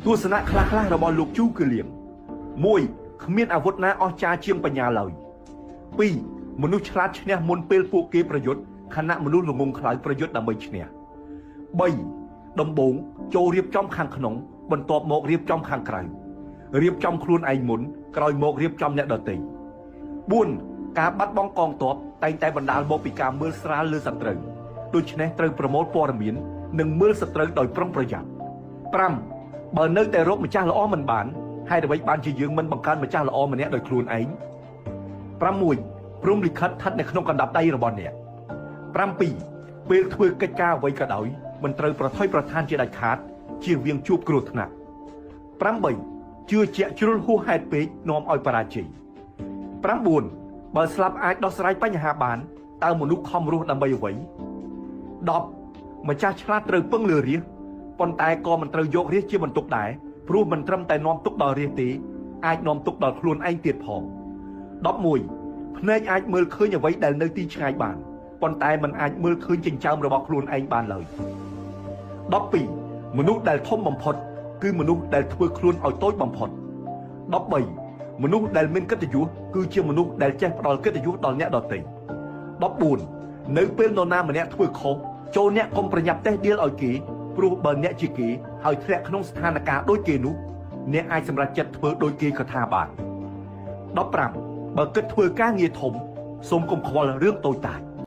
ទស្សនៈខ្លះៗរបស់លោកជូគឺលៀង1គ្មានអាវុធណាអស្ចារ្យជាងបញ្ញាឡើយ2មនុស្សឆ្លាតឈ្នះមុនពេលពួកគេប្រយុទ្ធខណៈមនុស្សល្ងងខ្លៅប្រយុទ្ធដើម្បីឈ្នះ3ដំបូងចូលរៀបចំខាងក្នុង បន្ទាប់មករៀបចំខាងក្រៅរៀបចំខ្លួនឯងមុនក្រោយមករៀបចំអ្នកដទៃ4ការបាត់បង់កងទ័ពតែងតែបណ្ដាលមកពីការមើលស្រាលលើសត្រូវដូច្នេះត្រូវប្រមូលព័ត៌មាននិងមើលសត្រូវដោយប្រុងប្រយ័ត្ន5បើនៅតែរកម្ចាស់ល្អមិនបានហេតុអ្វីបានជាយើងមិនបង្កើតម្ចាស់ល្អម្នាក់ដោយខ្លួនឯង6ព្រំលិខិតស្ថិតនៅក្នុងកណ្ដាប់ដៃរបស់អ្នក7ពេលធ្វើកិច្ចការអ្វីក៏ដោយមិនត្រូវប្រថុយប្រឋានជាដាច់ខាតជៀសវាងជួបគ្រោះថ្នាក់8ជឿជាក់ជ្រុលហួសហេតុពេកនាំឲ្យបរាជ័យ9បើស្លាប់អាចដោះស្រាយបញ្ហាបានតើមនុស្សខំរស់ដើម្បីអ្វី10ម្ចាស់ឆ្លាតត្រូវពឹងលើរាជប៉ុន្តែក៏មិនត្រូវយករាជជាបន្ទុកដែរព្រោះមិនត្រឹមតែនាំទុកដល់រាជទេអាចនាំទុកដល់ខ្លួនឯងទៀតផង11ភ្នែកអាចមើលឃើញអ្វីដែលនៅទីឆ្ងាយបានប៉ុន្តែមិនអាចមើលឃើញចិញ្ចើមរបស់ខ្លួនឯងបានឡើយ12មនុស្សដែលធំបំផុតគឺមនុស្សដែលធ្វើខ្លួនឲ្យតូចបំផុត13មនុស្សដែលមានកិត្តិយសគឺជាមនុស្សដែលចេះផ្ដល់កិត្តិយសដល់អ្នកដទៃ14នៅពេលនរណាម្នាក់ធ្វើខុសចូលអ្នកកុំប្រញាប់តេះដៀលឲ្យគេព្រោះបើអ្នកជាគេហើយធ្លាក់ក្នុងស្ថានភាពដូចគេនោះអ្នកអាចសម្រេចចិត្តធ្វើដូចគេក៏ថាបាន15បើគិតធ្វើការងារធំសូមកុំខ្វល់រឿងតូចតាច។